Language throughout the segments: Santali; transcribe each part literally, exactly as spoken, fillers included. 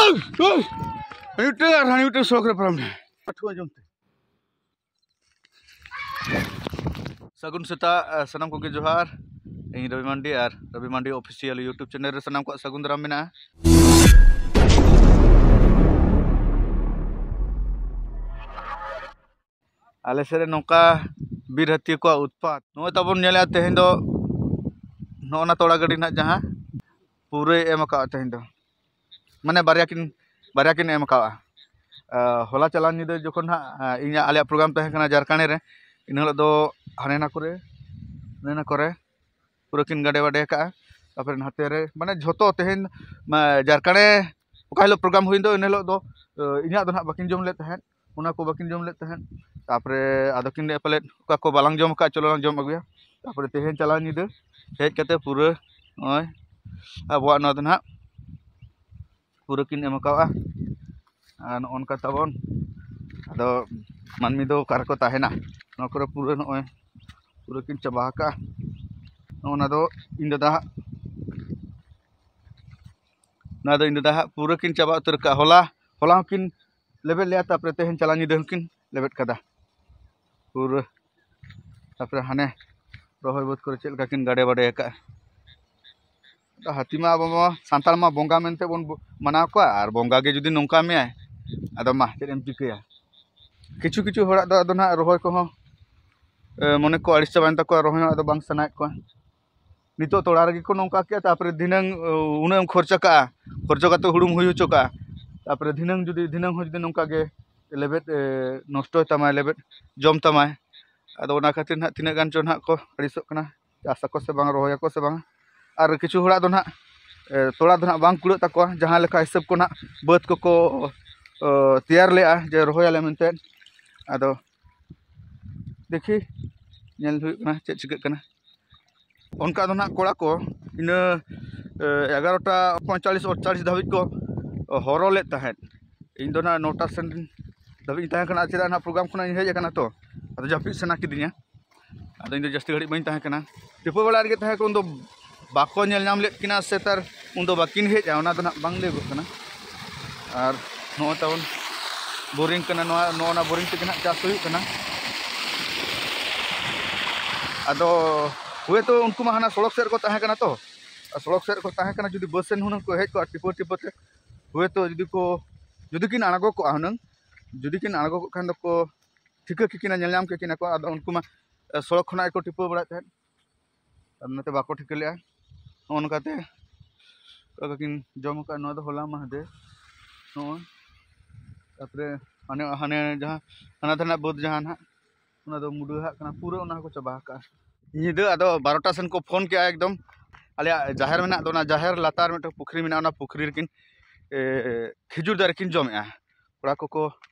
ᱳᱭ! ᱦᱟᱹᱱᱤ ᱢᱤᱫᱴᱟᱝ ᱟᱨ ᱦᱟᱹᱱᱤ ᱢᱤᱫᱴᱟᱝ ᱥᱚᱠ ᱨᱮ ᱯᱟᱨᱚᱢ ᱱᱟ᱾ ᱯᱟᱹᱴᱷᱩᱣᱟᱹ ᱟᱸᱡᱚᱢ ᱛᱮ᱾ ᱥᱟᱹᱜᱩᱱ ᱥᱮᱛᱟᱜ, ᱥᱟᱱᱟᱢ ᱠᱚᱜᱮ ᱡᱚᱦᱟᱨ᱾ ᱤᱧ ᱨᱚᱵᱤ ᱢᱟᱱᱰᱤ ᱟᱨ ᱨᱚᱵᱤ ᱢᱟᱱᱰᱤ Official YouTube channel ᱨᱮ ᱥᱟᱱᱟᱢ ᱠᱚᱣᱟᱜ ᱥᱟᱹᱜᱩᱱ ᱫᱟᱨᱟᱢ ᱢᱮᱱᱟᱜᱼᱟ᱾ ᱟᱞᱮ ᱥᱮᱫ ᱨᱮ ᱱᱚᱝᱠᱟ ᱵᱤᱨ ᱦᱟᱹᱛᱤ ᱠᱚᱣᱟᱜ ᱩᱛᱯᱟᱛ᱾ ᱱᱚᱜᱼᱚᱭ ᱛᱟᱵᱚᱱ ᱧᱮᱞᱮᱫᱼᱟ ᱛᱮᱦᱮᱧ ᱫᱚ ᱱᱚᱜᱼᱚ ᱱᱟ ᱛᱚᱲᱟ ᱜᱟᱹᱰᱤ ᱱᱟᱦᱟᱜ ᱡᱟᱦᱟᱸ ᱯᱩᱨᱟᱹᱭ ᱮᱢ ᱟᱠᱟᱫᱼᱟ ᱛᱮᱦᱮᱧ ᱫᱚ᱾ ᱢᱟᱱᱮ ᱵᱟᱨᱭᱟ ᱠᱤᱱ, ᱵᱟᱨᱭᱟ ᱠᱤᱱ ᱮᱢ ᱟᱠᱟᱫᱼᱟ᱾ ᱟᱸ, ᱦᱚᱞᱟ ᱪᱟᱞᱟᱣ ᱧᱤᱫᱟᱹ ᱡᱚᱠᱷᱚᱱ ᱦᱟᱸᱜ, ᱟᱸ, ᱤᱧᱟᱹᱜ, ᱟᱞᱮᱭᱟᱜ program ᱛᱟᱦᱮᱸ ᱠᱟᱱᱟ ᱡᱟᱨᱠᱟᱬᱮ ᱨᱮ, ᱤᱱᱟᱹ ᱦᱤᱞᱳᱜ ᱫᱚ ᱦᱟᱱᱮ ᱱᱟ ᱠᱚᱨᱮ, ᱦᱟᱱᱮ ᱱᱟ ᱠᱚᱨᱮ ᱯᱩᱨᱟᱹ ᱠᱤᱱ ᱜᱟᱰᱮ ᱵᱟᱰᱮ ᱟᱠᱟᱫᱼᱟ᱾ ᱛᱟᱨᱯᱚᱨᱮ ᱱᱟᱛᱮ ᱨᱮ, ᱢᱟᱱᱮ ᱡᱷᱚᱛᱚ ᱛᱮᱦᱮᱧ, ᱢᱟ, ᱡᱟᱨᱠᱟᱬᱮ ᱚᱠᱟ ᱦᱤᱞᱳᱜ program ᱦᱩᱭᱮᱱ ᱫᱚ, ᱤᱱᱟᱹ ᱦᱤᱞᱳᱜ ᱫᱚ, ᱟᱸ, ᱤᱧᱟᱹᱜ ᱫᱚ ᱱᱟᱦᱟᱜ ᱵᱟᱹᱠᱤᱱ ᱡᱚᱢ ᱞᱮᱫ ᱛᱟᱦᱮᱸᱫ, ᱚᱱᱟ ᱠᱚ ᱵᱟᱹᱠᱤᱱ ᱡᱚᱢ ᱞᱮᱫ ᱛᱟᱦᱮᱸᱫ᱾ ᱛᱟᱨᱯᱚᱨᱮ ᱟᱫᱚ ᱠᱤᱱ ᱞᱟᱹᱭᱮᱫ ᱯᱟᱞᱮᱫ ᱚᱠᱟ ᱠᱚ ᱵᱟᱞᱟᱝ ᱡᱚᱢ ᱟᱠᱟᱫ, ᱪᱚᱞᱚ ᱞᱟᱝ ᱡᱚᱢ ᱟᱹᱜᱩᱭᱟ᱾ ᱛᱟᱨᱯᱚᱨᱮ ᱛᱮᱦᱮᱧ ᱪᱟᱞᱟᱣ ᱧᱤᱫᱟᱹ ᱦᱮᱡ ᱠᱟᱛᱮ ᱯᱩᱨᱟᱹ ᱱᱚᱜᱼᱚᱭ ᱟᱵᱚᱣᱟᱜ ᱱᱚᱣᱟ ᱫᱚ ᱱᱟᱦᱟᱜ ᱯᱩᱨᱟᱹ ᱠᱤᱱ ᱮᱢ ᱟᱠᱟᱫᱼᱟ᱾ ᱟᱨ ᱱᱚᱜᱼᱚ ᱱᱚᱝᱠᱟ ᱛᱟᱵᱚᱱ, ᱟᱫᱚ ᱢᱟᱹᱱᱢᱤ ᱫᱚ ᱚᱠᱟ ᱨᱮᱠᱚ ᱛᱟᱦᱮᱱᱟ? ᱱᱚᱣᱟ ᱠᱚᱨᱮ ᱯᱩᱨᱟᱹ ᱱᱚᱜᱼᱚᱭ ᱯᱩᱨᱟᱹ ᱠᱤᱱ ᱪᱟᱵᱟ ᱟᱠᱟᱫᱼᱟ᱾ ᱱᱚᱜᱼᱚ ᱱᱟ ᱫᱚ ᱤᱧ ᱫᱟᱫᱟ ᱦᱟᱸᱜ, ᱱᱚᱣᱟ ᱫᱚ ᱤᱧ ᱫᱟᱫᱟ ᱦᱟᱸᱜ ᱯᱩᱨᱟᱹ ᱠᱤᱱ ᱪᱟᱵᱟ ᱩᱛᱟᱹᱨ ᱟᱠᱟᱫᱼᱟ᱾ ᱦᱚᱞᱟ, ᱦᱚᱞᱟ ᱦᱚᱸᱠᱤᱱ ᱞᱮᱵᱮᱫ ᱞᱮᱫᱼᱟ, ᱛᱟᱨᱯᱚᱨᱮ ᱛᱮᱦᱮᱧ ᱪᱟᱞᱟᱣ ᱧᱤᱫᱟᱹ ᱦᱚᱸᱠᱤᱱ ᱞᱮᱵᱮᱫ ᱠᱟᱫᱟ᱾ ᱯᱩᱨᱟᱹ ᱛᱟᱨᱯᱚᱨᱮ ᱦᱟᱱᱮ ᱨᱚᱦᱚᱭ ᱵᱟᱹᱫᱽ ᱠᱚᱨᱮ ᱪᱮᱫ ᱞᱮᱠᱟ ᱠᱤᱱ ᱜᱟᱰᱮ ᱵᱟᱰᱮ ᱟᱠᱟᱫᱼᱟ᱾ ᱟᱫᱚ ᱦᱟᱹᱛᱤ ᱢᱟ ᱟᱵᱚ ᱢᱟ ᱥᱟᱱᱛᱟᱲ ᱢᱟ ᱵᱚᱸᱜᱟ ᱢᱮᱱᱛᱮ ᱵᱚᱱ ᱵᱚ-, ᱢᱟᱱᱟᱣ ᱠᱚᱣᱟ, ᱟᱨ ᱵᱚᱸᱜᱟ ᱜᱮ ᱡᱩᱫᱤ ᱱᱚᱝᱠᱟ ᱢᱮᱭᱟᱭ, ᱟᱫᱚ ᱢᱟ ᱪᱮᱫ ᱮᱢ ᱪᱤᱠᱟᱹᱭᱟ? ᱠᱤᱪᱷᱩ ᱠᱤᱪᱷᱩ ᱦᱚᱲᱟᱜ ᱫᱚ ᱟᱫᱚ ᱱᱟᱦᱟᱜ ᱨᱚᱦᱚᱭ ᱠᱚᱦᱚᱸ, ᱮ, ᱢᱚᱱᱮ ᱠᱚ ᱟᱹᱲᱤᱥ ᱪᱟᱵᱟᱭᱮᱱ ᱛᱟᱠᱚᱣᱟ, ᱨᱚᱦᱚᱭ ᱦᱚᱸ ᱟᱫᱚ ᱵᱟᱝ ᱥᱟᱱᱟᱭᱮᱫ ᱠᱚᱣᱟ᱾ ᱱᱤᱛᱚᱜ ᱛᱚᱲᱟ ᱨᱮᱜᱮ ᱠᱚ ᱱᱚᱝᱠᱟ ᱠᱮᱜᱼᱟ, ᱛᱟᱨᱯᱚᱨᱮ ᱫᱷᱤᱱᱟᱹᱝ, ᱩᱱᱟᱹᱜ ᱮᱢ ᱠᱷᱚᱨᱪᱟ ᱠᱟᱜᱼᱟ, ᱠᱷᱚᱨᱪᱟ ᱠᱟᱛᱮ ᱦᱩᱲᱩᱢ ᱦᱩᱭ ᱦᱚᱪᱚ ᱠᱟᱜᱼᱟ, ᱛᱟᱨᱯᱚᱨᱮ ᱫᱷᱤᱱᱟᱹᱝ ᱡᱩᱫᱤ, ᱫᱷᱤᱱᱟᱹᱝ ᱦᱚᱸ ᱡᱩᱫᱤ ᱱᱚᱝᱠᱟ ᱜᱮ ᱞᱮᱵᱮᱫ, ᱮ, ᱱᱚᱥᱴᱚᱭ ᱛᱟᱢᱟᱭ, ᱞᱮᱵᱮᱫ ᱡᱚᱢ ᱛᱟᱢᱟᱭ, ᱟᱫᱚ ᱚᱱᱟ ᱠᱷᱟᱹᱛᱤᱨ ᱱᱟᱦᱟᱜ ᱛᱤᱱᱟᱹᱜ ᱜᱟᱱ ᱪᱚ ᱱᱟᱦᱟᱜ ᱠᱚ ᱟᱹᱲᱤᱥᱚᱜ ᱠᱟᱱᱟ, ᱪᱟᱥ ᱟᱠᱚ ᱥᱮ ᱵᱟᱝ, ᱨᱚᱦᱚᱭ ᱟᱠᱚ ᱥᱮ ᱵᱟᱝ᱾ ᱟᱨ ᱠᱤᱪᱷᱩ ᱦᱚᱲᱟᱜ ᱫᱚ ᱱᱟᱦᱟᱜ, ᱮ, ᱛᱚᱲᱟ ᱫᱚ ᱱᱟᱦᱟᱜ ᱵᱟᱝ ᱠᱩᱲᱟᱹᱜ ᱛᱟᱠᱚᱣᱟ, ᱡᱟᱦᱟᱸ ᱞᱮᱠᱟ ᱦᱤᱥᱟᱹᱵ ᱠᱚ ᱱᱟᱦᱟᱜ ᱵᱟᱹᱫᱽ ᱠᱚᱠᱚ, ᱚ, ᱛᱮᱭᱟᱨ ᱞᱮᱜᱼᱟ ᱡᱮ ᱨᱚᱦᱚᱭᱟᱞᱮ ᱢᱮᱱᱛᱮ᱾ ᱟᱫᱚ ᱫᱮᱠᱷᱤ, ᱧᱮᱞ ᱦᱩᱭᱩᱜ ᱠᱟᱱᱟ ᱪᱮᱫ ᱪᱤᱠᱟᱹᱜ ᱠᱟᱱᱟ᱾ ᱚᱱᱠᱟ ᱫᱚ ᱱᱟᱦᱟᱜ ᱠᱚᱲᱟ ᱠᱚ ᱤᱱᱟᱹ, ᱮ, ᱮᱜᱟᱨᱚᱴᱟ ᱯᱚᱸᱭᱛᱟᱞᱞᱤᱥ ᱟᱴᱪᱟᱞᱞᱤᱥ ᱫᱷᱟᱹᱵᱤᱡ ᱠᱚ ᱦᱚᱨᱚ ᱞᱮᱫ ᱛᱟᱦᱮᱸᱫ᱾ ᱤᱧ ᱫᱚ ᱱᱟᱦᱟᱜ ᱱᱚᱴᱟ ᱥᱮᱱ ᱫᱷᱟᱹᱵᱤᱡ ᱤᱧ ᱛᱟᱦᱮᱸ ᱠᱟᱱᱟ᱾ ᱪᱮᱫᱟᱜ ᱱᱟᱦᱟᱜ program ᱠᱷᱚᱱᱟᱜ ᱤᱧ ᱦᱮᱡ ᱟᱠᱟᱱᱟ ᱛᱚ, ᱟᱫᱚ ᱡᱟᱹᱯᱤᱫ ᱥᱟᱱᱟ ᱠᱤᱫᱤᱧᱟ᱾ ᱟᱫᱚ ᱤᱧ ᱫᱚ ᱡᱟᱹᱥᱛᱤ ᱜᱷᱟᱹᱲᱤᱡ ᱵᱟᱹᱧ ᱛᱟᱦᱮᱸ ᱠᱟᱱᱟ᱾ ᱴᱤᱯᱟᱹ ᱵᱟᱲᱟ ᱨᱮᱜᱮ ᱛᱟᱦᱮᱸ ᱠᱚ, ᱩᱱ ᱫᱚ ᱵᱟᱠᱚ ᱧᱮᱞ ᱧᱟᱢ ᱞᱮᱫ ᱠᱤᱱᱟ ᱥᱮ ᱛᱟᱨ ᱩᱱ ᱫᱚ ᱵᱟᱹᱠᱤᱱ ᱦᱮᱡᱼᱟ, ᱚᱱᱟ ᱫᱚ ᱱᱟᱦᱟᱜ ᱵᱟᱝ ᱞᱟᱹᱭᱟᱹᱜᱚᱜ ᱠᱟᱱᱟ᱾ ᱟᱨ ᱱᱚᱜᱼᱚᱭ ᱛᱟᱵᱚᱱ ᱵᱳᱨᱤᱝ ᱠᱟᱱᱟ, ᱱᱚᱣᱟ ᱱᱚᱜᱼᱚ ᱱᱟ ᱵᱳᱨᱤᱝ ᱛᱮᱜᱮ ᱱᱟᱦᱟᱜ ᱪᱟᱥ ᱦᱩᱭᱩᱜ ᱠᱟᱱᱟ᱾ ᱟᱫᱚ ᱦᱳᱭᱛᱳ ᱩᱱᱠᱩ ᱢᱟ ᱦᱟᱱᱟ ᱥᱚᱲᱚᱠ ᱥᱮᱫ ᱨᱮᱠᱚ ᱛᱟᱦᱮᱸ ᱠᱟᱱᱟ ᱛᱚ, ᱟᱨ ᱥᱚᱲᱚᱠ ᱥᱮᱫ ᱨᱮᱠᱚ ᱛᱟᱦᱮᱸ ᱠᱟᱱᱟ, ᱡᱩᱫᱤ ᱵᱟᱥ ᱥᱮᱱ ᱦᱩᱱᱟᱹᱝ ᱠᱚ ᱦᱮᱡ ᱠᱚᱜᱼᱟ ᱴᱤᱯᱟᱹ ᱴᱤᱯᱟᱹ ᱛᱮ, ᱦᱳᱭᱛᱳ ᱡᱩᱫᱤ ᱠᱚ, ᱡᱩᱫᱤ ᱠᱤᱱ ᱟᱬᱜᱚ ᱠᱚᱜᱼᱟ ᱦᱩᱱᱟᱹᱝ, ᱡᱩᱫᱤ ᱠᱤᱱ ᱟᱬᱜᱚ ᱠᱚᱜ ᱠᱷᱟᱱ ᱫᱚᱠᱚ ᱴᱷᱤᱠᱟᱹ ᱠᱮᱠᱤᱱᱟ, ᱧᱮᱞ ᱧᱟᱢ ᱠᱮᱠᱤᱱᱟ ᱠᱚ᱾ ᱟᱫᱚ ᱩᱱᱠᱩ ᱢᱟ, ᱮ, ᱥᱚᱲᱚᱠ ᱠᱷᱚᱱᱟᱜ ᱜᱮᱠᱚ ᱴᱤᱯᱟᱹ ᱵᱟᱲᱟᱭᱮᱫ ᱛᱟᱦᱮᱸᱫ, ᱟᱨ ᱚᱱᱟᱛᱮ ᱵᱟᱠᱚ ᱴᱷᱤᱠᱟᱹ ᱞᱮᱜᱼᱟ᱾ ᱱᱚᱜᱼᱚ ᱱᱚᱝᱠᱟᱛᱮ ᱚᱠᱟ ᱠᱤᱱ ᱡᱚᱢ ᱟᱠᱟᱫ, ᱱᱚᱣᱟ ᱫᱚ ᱦᱚᱞᱟ ᱢᱟᱦᱫᱮᱨ᱾ ᱱᱚᱜᱼᱚᱭ ᱛᱟᱨᱯᱚᱨᱮ ᱦᱟᱱᱮ, ᱦᱟᱱᱮ ᱡᱟᱦᱟᱸ ᱦᱟᱱᱟ ᱫᱷᱟᱨᱮᱱᱟᱜ ᱵᱟᱹᱫᱽ ᱡᱟᱦᱟᱸ ᱱᱟᱦᱟᱜ, ᱚᱱᱟ ᱫᱚ ᱢᱩᱰᱟᱹ ᱦᱟᱜ ᱠᱟᱱᱟ, ᱯᱩᱨᱟᱹ ᱚᱱᱟ ᱦᱚᱸᱠᱚ ᱪᱟᱵᱟ ᱟᱠᱟᱫᱼᱟ᱾ ᱧᱤᱫᱟᱹ ᱟᱫᱚ ᱵᱟᱨᱚᱴᱟ ᱥᱮᱱ ᱠᱚ ᱯᱷᱳᱱ ᱠᱮᱜᱼᱟ ᱮᱠᱫᱚᱢ᱾ ᱟᱞᱮᱭᱟᱜ ᱡᱟᱦᱮᱨ ᱢᱮᱱᱟᱜ ᱫᱚ, ᱚᱱᱟ ᱡᱟᱦᱮᱨ ᱞᱟᱛᱟᱨ ᱢᱤᱫᱴᱮᱱ ᱯᱩᱠᱷᱨᱤ ᱢᱮᱱᱟᱜᱼᱟ, ᱚᱱᱟ ᱯᱩᱠᱷᱨᱤ ᱨᱮᱠᱤᱱ, ᱮ, ᱠᱷᱤᱡᱩᱨ ᱫᱟᱨᱮ ᱠᱤᱱ ᱡᱚᱢᱮᱜᱼᱟ᱾ ᱠᱚᱲᱟ ᱠᱚᱠᱚ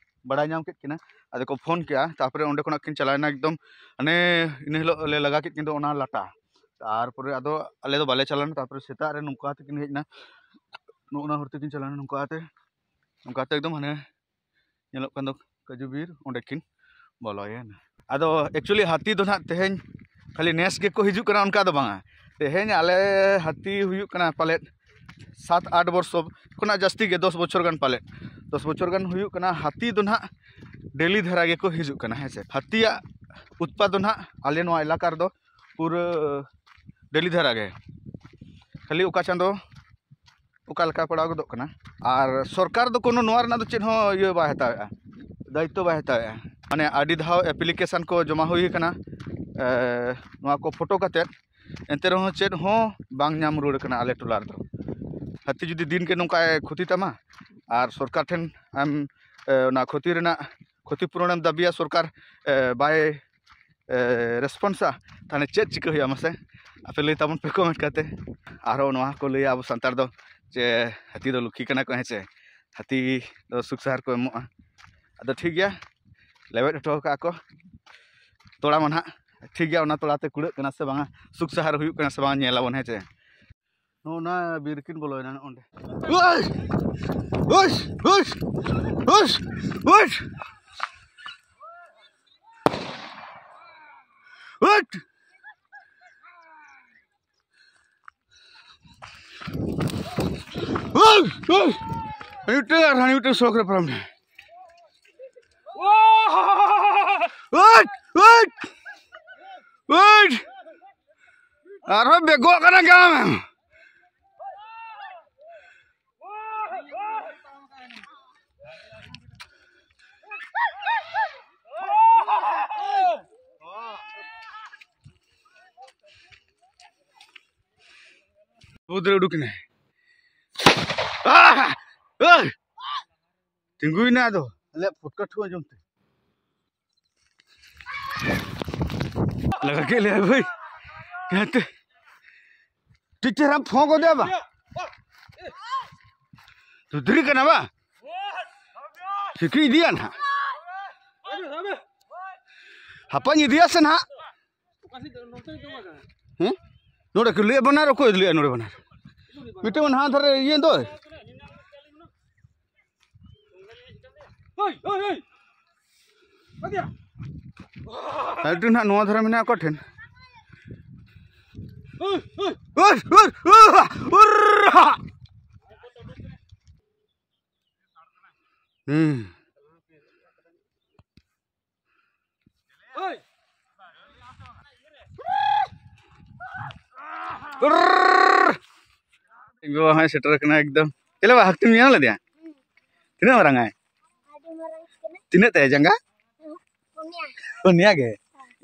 ᱵᱟᱲᱟᱭ ᱧᱟᱢ ᱠᱮᱫ ᱠᱤᱱᱟ, ᱟᱫᱚ ᱠᱚ ᱯᱷᱳᱱ ᱠᱮᱜᱼᱟ᱾ ᱛᱟᱨᱯᱚᱨᱮ ᱚᱸᱰᱮ ᱠᱷᱚᱱᱟᱜ ᱠᱤᱱ ᱪᱟᱞᱟᱣᱮᱱᱟ ᱮᱠᱫᱚᱢ, ᱦᱟᱱᱮ ᱤᱱᱟᱹ ᱦᱤᱞᱳᱜ ᱞᱮ ᱞᱟᱜᱟ ᱠᱮᱫ ᱠᱤᱱ ᱫᱚ ᱚᱱᱟ ᱞᱟᱴᱟ᱾ ᱛᱟᱨᱯᱚᱨᱮ ᱟᱫᱚ ᱟᱞᱮ ᱫᱚ ᱵᱟᱞᱮ ᱪᱟᱞᱟᱣ ᱞᱮᱱᱟ᱾ ᱛᱟᱨᱯᱚᱨᱮ ᱥᱮᱛᱟᱜ ᱨᱮ ᱱᱚᱝᱠᱟ ᱛᱮᱠᱤᱱ ᱦᱮᱡ ᱮᱱᱟ, ᱱᱚᱜᱼᱚ ᱱᱟ ᱦᱚᱨ ᱛᱮᱠᱤᱱ ᱪᱟᱞᱟᱣ ᱮᱱᱟ, ᱱᱚᱝᱠᱟ ᱠᱟᱛᱮ, ᱱᱚᱝᱠᱟ ᱠᱟᱛᱮ ᱮᱠᱫᱚᱢ ᱦᱟᱱᱮ ᱧᱮᱞᱚᱜ ᱠᱟᱱ ᱫᱚ ᱠᱟᱹᱡᱩ ᱵᱤᱨ, ᱚᱸᱰᱮ ᱠᱤᱱ ᱵᱚᱞᱚᱭᱮᱱᱟ᱾ ᱟᱫᱚ actually ᱦᱟᱹᱛᱤ ᱫᱚ ᱱᱟᱦᱟᱜ ᱛᱮᱦᱮᱧ ᱠᱷᱟᱹᱞᱤ ᱱᱮᱥ ᱜᱮᱠᱚ ᱦᱤᱡᱩᱜ ᱠᱟᱱᱟ, ᱚᱱᱠᱟ ᱫᱚ ᱵᱟᱝᱟ᱾ ᱛᱮᱦᱮᱧ ᱟᱞᱮ ᱦᱟᱹᱛᱤ ᱦᱩᱭᱩᱜ ᱠᱟᱱᱟ ᱯᱟᱞᱮᱫ ᱥᱟᱛ ᱟᱴ ᱵᱚᱨᱥᱚ ᱠᱷᱚᱱᱟᱜ ᱡᱟᱹᱥᱛᱤ ᱜᱮ, ᱫᱚᱥ ᱵᱚᱪᱷᱚᱨ ᱜᱟᱱ ᱯᱟᱞᱮᱫ, ᱫᱚᱥ ᱵᱚᱪᱷᱚᱨ ᱜᱟᱱ ᱦᱩᱭᱩᱜ ᱠᱟᱱᱟ᱾ ᱦᱟᱹᱛᱤ ᱫᱚ ᱱᱟᱦᱟᱜ ᱰᱮᱞᱤ ᱫᱷᱟᱨᱟ ᱜᱮᱠᱚ ᱦᱤᱡᱩᱜ ᱠᱟᱱᱟ, ᱦᱮᱸ ᱥᱮ᱾ ᱦᱟᱹᱛᱤᱭᱟᱜ ᱩᱛᱯᱟᱛ ᱫᱚ ᱱᱟᱦᱟᱜ ᱟᱞᱮ ᱱᱚᱣᱟ ᱮᱞᱟᱠᱟ ᱨᱮᱫᱚ ᱯᱩᱨᱟᱹ ᱰᱮᱞᱤ ᱫᱷᱟᱨᱟ ᱜᱮ, ᱠᱷᱟᱹᱞᱤ ᱚᱠᱟ ᱪᱟᱸᱫᱚ ᱚᱠᱟ ᱞᱮᱠᱟ ᱯᱟᱲᱟᱣ ᱜᱚᱫᱚᱜ ᱠᱟᱱᱟ᱾ ᱟᱨ ᱥᱚᱨᱠᱟᱨ ᱫᱚ ᱠᱳᱱᱳ ᱱᱚᱣᱟ ᱨᱮᱱᱟᱜ ᱫᱚ ᱪᱮᱫ ᱦᱚᱸ ᱤᱭᱟᱹ ᱵᱟᱭ ᱦᱟᱛᱟᱣᱮᱫᱼᱟ, ᱫᱟᱭᱤᱛᱛᱚ ᱵᱟᱭ ᱦᱟᱛᱟᱣᱮᱫᱼᱟ᱾ ᱢᱟᱱᱮ ᱟᱹᱰᱤ ᱫᱷᱟᱣ ᱮᱯᱞᱤᱠᱮᱥᱚᱱ ᱠᱚ ᱡᱚᱢᱟ ᱦᱩᱭ ᱠᱟᱱᱟ, ᱮ, ᱱᱚᱣᱟ ᱠᱚ ᱯᱷᱳᱴᱳ ᱠᱟᱛᱮᱫ, ᱮᱱᱛᱮ ᱨᱮᱦᱚᱸ ᱪᱮᱫ ᱦᱚᱸ ᱵᱟᱝ ᱧᱟᱢ ᱨᱩᱣᱟᱹᱲ ᱠᱟᱱᱟ ᱟᱞᱮ ᱴᱚᱞᱟ ᱨᱮᱫᱚ᱾ ᱦᱟᱹᱛᱤ ᱡᱩᱫᱤ ᱫᱤᱱ ᱜᱮ ᱱᱚᱝᱠᱟᱭ ᱠᱷᱚᱛᱤ ᱛᱟᱢᱟ ᱟᱨ ᱥᱚᱨᱠᱟᱨ ᱴᱷᱮᱱ ᱟᱢ, ᱮ, ᱚᱱᱟ ᱠᱷᱚᱛᱤ ᱨᱮᱱᱟᱜ, ᱠᱷᱚᱛᱤ ᱯᱩᱨᱚᱱᱮᱢ ᱫᱟᱹᱵᱤᱭᱟ, ᱥᱚᱨᱠᱟᱨ, ᱮ, ᱵᱟᱭ ᱨᱮᱥᱯᱚᱱᱥᱟ, ᱛᱟᱦᱚᱞᱮ ᱪᱮᱫ ᱪᱤᱠᱟᱹ ᱦᱩᱭᱩᱜᱼᱟ ᱢᱟᱥᱮ? ᱟᱯᱮ ᱞᱟᱹᱭ ᱛᱟᱵᱚᱱ ᱯᱮ ᱠᱚᱢᱮᱱᱴ ᱠᱟᱛᱮ᱾ ᱟᱨᱦᱚᱸ ᱱᱚᱣᱟ ᱠᱚ ᱞᱟᱹᱭᱟ ᱟᱵᱚ ᱥᱟᱱᱛᱟᱲ ᱫᱚ ᱡᱮ ᱦᱟᱹᱛᱤ ᱫᱚ ᱞᱩᱠᱷᱤ ᱠᱟᱱᱟ ᱠᱚ, ᱦᱮᱸ ᱪᱮ? ᱦᱟᱹᱛᱤ ᱫᱚ ᱥᱩᱠ ᱥᱟᱦᱟᱨ ᱠᱚ ᱮᱢᱚᱜᱼᱟ᱾ ᱟᱫᱚ ᱴᱷᱤᱠ ᱜᱮᱭᱟ, ᱞᱮᱵᱮᱫ ᱦᱚᱴᱚ ᱠᱟᱜᱼᱟ ᱠᱚ ᱛᱚᱲᱟ ᱢᱟ ᱱᱟᱦᱟᱜ᱾ ᱴᱷᱤᱠ ᱜᱮᱭᱟ, ᱚᱱᱟ ᱛᱚᱲᱟ ᱛᱮ ᱠᱩᱲᱟᱹᱜ ᱠᱟᱱᱟ ᱥᱮ ᱵᱟᱝᱟ, ᱥᱩᱠ ᱥᱟᱦᱟᱨ ᱦᱩᱭᱩᱜ ᱠᱟᱱᱟ ᱥᱮ ᱵᱟᱝᱟ, ᱧᱮᱞ ᱟᱵᱚᱱ, ᱦᱮᱸ ᱪᱮ? ᱱᱚᱜᱼᱚ ᱱᱟ ᱵᱤᱨ ᱠᱤᱱ ᱵᱚᱞᱚᱭᱮᱱᱟ ᱱᱚᱜᱼᱚ ᱱᱚᱸᱰᱮ᱾ ᱳᱭ! ᱳᱭ! ᱳᱭ! ᱳᱭ! ᱳᱭ! ᱳᱭ! ᱳᱭ! ᱳᱭ! ᱦᱟᱹᱱᱤ ᱢᱤᱫᱴᱟᱝ ᱟᱨ ᱦᱟᱹᱱᱤ ᱢᱤᱫᱴᱟᱝ ᱥᱚᱠ ᱨᱮ ᱯᱟᱨᱚᱢ ᱱᱟᱭ᱾ ᱳᱭ! ᱳᱭ! ᱳᱭ! ᱟᱨᱦᱚᱸ ᱵᱮᱜᱚᱜ ᱠᱟᱱᱟ ᱜᱟᱢ᱾ ᱵᱟᱹᱫᱽ ᱨᱮ ᱩᱰᱩᱠ ᱮᱱᱟᱭ᱾ ᱟᱦ! ᱟᱦ! ᱛᱤᱸᱜᱩᱭᱮᱱᱟ ᱟᱫᱚ᱾ ᱟᱞᱮᱭᱟᱜ ᱯᱩᱴᱠᱟᱹ ᱴᱷᱩ ᱟᱸᱡᱚᱢ ᱛᱮ᱾ ᱞᱟᱜᱟ ᱠᱮᱫ ᱞᱮᱭᱟᱭ ᱵᱷᱟᱹᱭ᱾ ᱦᱟᱱᱛᱮ᱾ ᱴᱷᱤᱠ ᱪᱮᱦᱨᱟ ᱯᱷᱚᱸ ᱜᱚᱫᱮᱭᱟ ᱵᱟ᱾ ᱛᱩᱛᱨᱤ ᱠᱟᱱᱟ ᱵᱟ? ᱴᱷᱤᱠ ᱤᱫᱤᱭᱟ ᱱᱟᱦᱟᱜ᱾ ᱦᱟᱯᱟᱧ ᱤᱫᱤᱭᱟ ᱥᱮ ᱱᱟᱦᱟᱜ᱾ ᱦᱮᱸ? ᱱᱚᱰᱮ ᱠᱚ ᱞᱟᱹᱭᱟ ᱵᱟᱱᱟᱨ, ᱚᱠᱚᱭ ᱞᱟᱹᱭᱟ ᱱᱚᱰᱮ ᱵᱟᱱᱟᱨ? ᱢᱤᱫᱴᱟᱝ ᱢᱟ ᱱᱟᱦᱟᱜ ᱫᱷᱟᱨᱮ ᱤᱭᱟᱹ ᱫᱚ᱾ ᱟᱹᱰᱤ ᱱᱟᱦᱟᱜ ᱱᱚᱣᱟ ᱫᱷᱟᱨᱮ ᱢᱮᱱᱟᱜ ᱚᱠᱟ ᱴᱷᱮᱱ? ᱩᱨ, ᱩᱨ, ᱩᱨ, ᱩᱨ, ᱦᱟ᱾ ᱦᱩᱸ᱾ ᱩᱨ᱾ ᱤᱧ ᱵᱟᱵᱟ ᱦᱚᱸᱭ ᱥᱮᱴᱮᱨ ᱟᱠᱟᱱᱟ ᱮᱠᱫᱚᱢ᱾ ᱪᱮᱞᱮ ᱵᱟ, ᱦᱟᱹᱛᱤᱢ ᱧᱮᱞ ᱞᱮᱫᱮᱭᱟ? ᱛᱤᱱᱟᱹᱜ ᱢᱟᱨᱟᱝ ᱟᱭ? ᱟᱹᱰᱤ ᱢᱟᱨᱟᱝ ᱠᱟᱱᱟ᱾ ᱛᱤᱱᱟᱹᱜ ᱛᱟᱭᱟ ᱡᱟᱸᱜᱟ? ᱯᱩᱱᱭᱟ᱾ ᱯᱩᱱᱭᱟ ᱜᱮ?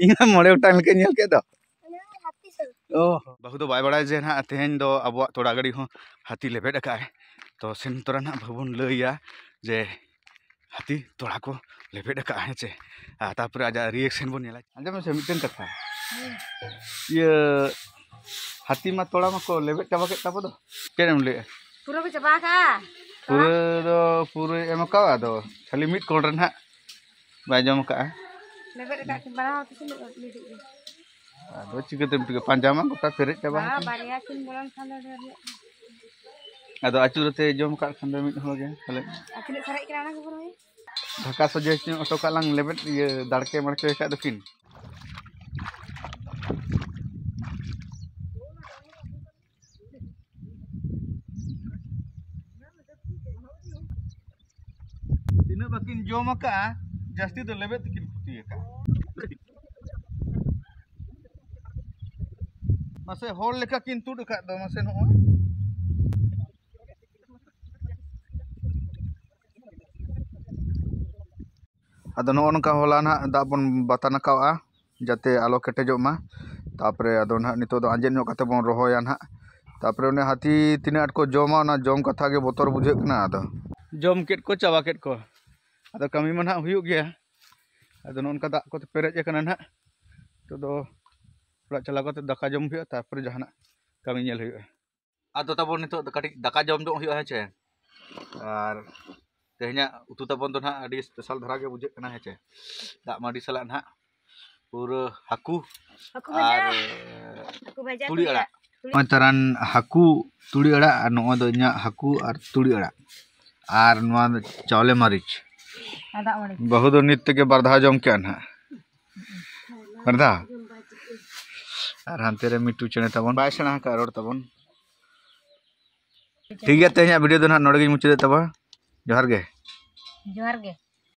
ᱤᱧ ᱢᱟ ᱢᱚᱬᱮ ᱜᱚᱴᱟᱝ ᱞᱮᱠᱟᱧ ᱧᱮᱞ ᱠᱮᱫ ᱫᱚ᱾ ᱚᱱᱟ ᱢᱟ ᱦᱟᱹᱛᱤ ᱥᱟᱶ᱾ ᱚ᱾ ᱵᱟᱹᱦᱩ ᱫᱚ ᱵᱟᱭ ᱵᱟᱲᱟᱭᱟ ᱡᱮ ᱱᱟᱦᱟᱜ ᱛᱮᱦᱮᱧ ᱫᱚ ᱟᱵᱚᱣᱟᱜ ᱛᱚᱲᱟ ᱜᱟᱹᱰᱤ ᱦᱚᱸ ᱦᱟᱹᱛᱤ ᱞᱮᱵᱮᱫ ᱟᱠᱟᱫ ᱟᱭ᱾ ᱛᱚ ᱥᱮᱱ ᱛᱚᱨᱟ ᱱᱟᱦᱟᱜ ᱵᱟᱹᱦᱩ ᱵᱚᱱ ᱞᱟᱹᱭᱟ ᱡᱮ ᱦᱟᱹᱛᱤ ᱛᱚᱲᱟ ᱠᱚ ᱞᱮᱵᱮᱫ ᱟᱠᱟᱫᱼᱟ, ᱦᱮᱸ ᱪᱮ? ᱟᱨ ᱛᱟᱨᱯᱚᱨᱮ ᱟᱡᱟᱜ reaction ᱵᱚᱱ ᱧᱮᱞᱟ᱾ ᱟᱸᱡᱚᱢ ᱢᱮᱥᱮ ᱢᱤᱫᱴᱮᱱ ᱠᱟᱛᱷᱟ, ᱤᱭᱟᱹ, ᱦᱟᱹᱛᱤ ᱢᱟ ᱛᱚᱲᱟ ᱢᱟᱠᱚ ᱞᱮᱵᱮᱫ ᱪᱟᱵᱟ ᱠᱮᱫ ᱛᱟᱵᱚ ᱫᱚ, ᱪᱮᱫ ᱮᱢ ᱞᱟᱹᱭᱮᱫᱼᱟ? ᱯᱩᱨᱟᱹ ᱠᱚ ᱪᱟᱵᱟ ᱟᱠᱟᱫᱼᱟ᱾ ᱯᱩᱨᱟᱹ ᱫᱚ ᱯᱩᱨᱟᱹᱭ ᱮᱢ ᱟᱠᱟᱫᱼᱟ, ᱟᱫᱚ ᱠᱷᱟᱹᱞᱤ ᱢᱤᱫ ᱠᱚᱬ ᱨᱮ ᱱᱟᱦᱟᱜ ᱵᱟᱭ ᱡᱚᱢ ᱟᱠᱟᱫᱼᱟ᱾ ᱞᱮᱵᱮᱫ ᱟᱠᱟᱫ ᱠᱤᱱ ᱵᱟᱱᱟ ᱦᱚᱲ ᱛᱮ ᱥᱮ ᱢᱤᱫ ᱢᱤᱫᱴᱤᱡ ᱜᱮ? ᱟᱫᱚ ᱪᱤᱠᱟᱹᱛᱮᱢ ᱴᱷᱤᱠᱟᱹ? ᱯᱟᱸᱡᱟ ᱢᱟ ᱜᱚᱴᱟ ᱯᱮᱨᱮᱡ ᱪᱟᱵᱟ ᱵᱟ, ᱟᱠᱟᱱᱟ᱾ ᱵᱟᱨᱭᱟ ᱠᱤᱱ ᱵᱚᱞᱚᱱ ᱠᱷᱟᱱ ᱫᱚ ᱰᱷᱮᱨ ᱧᱚᱜ᱾ ᱟᱫᱚ ᱟᱹᱪᱩᱨ ᱟᱛᱮ ᱡᱚᱢ ᱟᱠᱟᱫ ᱠᱷᱟᱱ ᱫᱚ ᱢᱤᱫ ᱦᱚᱲ ᱜᱮ ᱯᱟᱞᱮ᱾ ᱟᱨ ᱛᱤᱱᱟᱹᱜ ᱥᱟᱨᱮᱡ ᱠᱟᱱᱟ ᱚᱱᱟ ᱠᱚ ᱵᱚᱨᱚᱭ? ᱰᱷᱟᱠᱟ ᱥᱚᱡᱷᱮ ᱧᱚᱜ ᱦᱚᱴᱚ ᱠᱟᱜ ᱞᱟᱝ ᱞᱮᱵᱮᱫ, ᱤᱭᱟᱹ, ᱫᱟᱲᱠᱮ ᱢᱟᱲᱠᱮ ᱠᱷᱟᱡ ᱫᱚᱠᱤᱱ᱾ ᱛᱤᱱᱟᱹᱜ ᱵᱟᱹᱠᱤᱱ ᱡᱚᱢ ᱟᱠᱟᱫᱼᱟ, ᱡᱟᱹᱥᱛᱤ ᱫᱚ ᱞᱮᱵᱮᱫ ᱛᱮᱠᱤᱱ ᱠᱷᱚᱛᱤ ᱟᱠᱟᱫᱼᱟ᱾ ᱢᱟᱥᱮ ᱦᱚᱲ ᱞᱮᱠᱟ ᱠᱤᱱ ᱛᱩᱫ ᱟᱠᱟᱫ ᱫᱚ, ᱢᱟᱥᱮ ᱱᱚᱜᱼᱚᱭ᱾ ᱟᱫᱚ ᱱᱚᱜᱼᱚ ᱱᱚᱝᱠᱟ ᱦᱚᱞᱟ ᱱᱟᱦᱟᱜ ᱫᱟᱜ ᱵᱚᱱ ᱵᱟᱛᱟᱱ ᱟᱠᱟᱣᱟᱜᱼᱟ, ᱡᱟᱛᱮ ᱟᱞᱚ ᱠᱮᱴᱮᱡᱚᱜ ᱢᱟ᱾ ᱛᱟᱯᱚᱨᱮ ᱟᱫᱚ ᱱᱟᱦᱟᱜ ᱱᱤᱛᱚᱜ ᱫᱚ ᱟᱸᱡᱮᱫ ᱧᱚᱜ ᱠᱟᱛᱮ ᱵᱚᱱ ᱨᱚᱦᱚᱭᱟ ᱱᱟᱦᱟᱜ᱾ ᱛᱟᱯᱚᱨᱮ ᱚᱱᱮ ᱦᱟᱹᱛᱤ ᱛᱤᱱᱟᱹᱜ ᱟᱸᱴ ᱠᱚ ᱡᱚᱢᱟ, ᱚᱱᱟ ᱡᱚᱢ ᱠᱟᱛᱷᱟ ᱜᱮ ᱵᱚᱛᱚᱨ ᱵᱩᱡᱷᱟᱹᱜ ᱠᱟᱱᱟ᱾ ᱟᱫᱚ ᱡᱚᱢ ᱠᱮᱫ ᱠᱚ, ᱪᱟᱵᱟ ᱠᱮᱫ ᱠᱚ᱾ ᱟᱫᱚ ᱠᱟᱹᱢᱤ ᱢᱟ ᱱᱟᱦᱟᱜ ᱦᱩᱭᱩᱜ ᱜᱮᱭᱟ᱾ ᱟᱫᱚ ᱱᱚᱜᱼᱚ ᱱᱚᱝᱠᱟ ᱫᱟᱜ ᱠᱚᱛᱮ ᱯᱮᱨᱮᱡ ᱟᱠᱟᱱᱟ ᱱᱟᱦᱟᱜ᱾ ᱱᱤᱛᱚᱜ ᱫᱚ ᱚᱲᱟᱜ ᱪᱟᱞᱟᱣ ᱠᱟᱛᱮ ᱫᱟᱠᱟ ᱡᱚᱢ ᱦᱩᱭᱩᱜᱼᱟ, ᱛᱟᱨᱯᱚᱨᱮ ᱡᱟᱦᱟᱱᱟᱜ ᱠᱟᱹᱢᱤ ᱧᱮᱞ ᱦᱩᱭᱩᱜᱼᱟ᱾ ᱟᱫᱚ ᱛᱟᱵᱚᱱ ᱱᱤᱛᱚᱜ ᱫᱚ ᱠᱟᱹᱴᱤᱡ ᱫᱟᱠᱟ ᱡᱚᱢ ᱧᱚᱜ ᱦᱩᱭᱩᱜᱼᱟ, ᱦᱮᱸ ᱪᱮ? ᱟᱨ ᱛᱮᱦᱮᱧᱟᱜ ᱩᱛᱩ ᱛᱟᱵᱚᱱ ᱫᱚ ᱱᱟᱦᱟᱜ ᱟᱹᱰᱤ ᱥᱯᱮᱥᱟᱞ ᱫᱷᱟᱨᱟ ᱜᱮ ᱵᱩᱡᱷᱟᱹᱜ ᱠᱟᱱᱟ, ᱦᱮᱸ ᱪᱮ? ᱫᱟᱜ ᱢᱟᱹᱰᱤ ᱥᱟᱞᱟᱜ ᱱᱟᱦᱟᱜ ᱯᱩᱨᱟᱹ ᱦᱟᱹᱠᱩ ᱦᱟᱹᱠᱩ ᱵᱷᱟᱡᱟ᱾ ᱟᱨ ᱦᱟᱹᱠᱩ ᱵᱷᱟᱡᱟ, ᱛᱩᱲᱤ ᱛᱩᱲᱤ ᱟᱲᱟᱜ᱾ ᱟᱲᱟᱜ᱾ ᱛᱩᱲᱤ ᱱᱚᱜᱼᱚᱭ ᱛᱟᱨᱟᱱ ᱦᱟᱹᱠᱩ ᱛᱩᱲᱤ ᱟᱲᱟᱜ, ᱟᱨ ᱱᱚᱜᱼᱚᱭ ᱫᱚ ᱤᱧᱟᱹᱜ ᱦᱟᱹᱠᱩ ᱟᱨ ᱛᱩᱲᱤ ᱟᱲᱟᱜ, ᱟᱨ ᱱᱚᱣᱟ ᱫᱚ ᱪᱟᱣᱞᱮ ᱢᱟᱹᱨᱤᱪ᱾ ᱟᱨ ᱫᱟᱜ ᱢᱟᱹᱰᱤ᱾ ᱵᱟᱹᱦᱩ ᱫᱚ ᱱᱤᱛ ᱛᱮᱜᱮ ᱵᱟᱨ ᱫᱷᱟᱣ ᱡᱚᱢ ᱠᱮᱜᱼᱟ ᱱᱟᱦᱟᱜ᱾ ᱵᱟᱨ ᱫᱷᱟᱣ᱾ ᱟᱨ ᱦᱟᱱᱛᱮ ᱨᱮ ᱢᱤᱴᱩ ᱪᱮᱬᱮ ᱛᱟᱵᱚᱱ ᱵᱟᱭ ᱥᱮᱬᱟ ᱟᱠᱟᱫ ᱨᱚᱲ ᱛᱟᱵᱚᱱ᱾ ᱴᱷᱤᱠ ᱜᱮᱭᱟ, ᱛᱮᱦᱮᱧᱟᱜ ᱵᱷᱤᱰᱤᱭᱳ ᱫᱚ ᱱᱟᱦᱟᱜ ᱱᱚᱰᱮ ᱜᱤᱧ ᱢᱩᱪᱟᱹᱫᱮᱫ ᱛᱟᱵᱚᱱᱟ᱾ ᱡᱚᱦᱟᱨ ᱜᱮ᱾ ᱡᱚᱦᱟᱨ ᱜᱮ᱾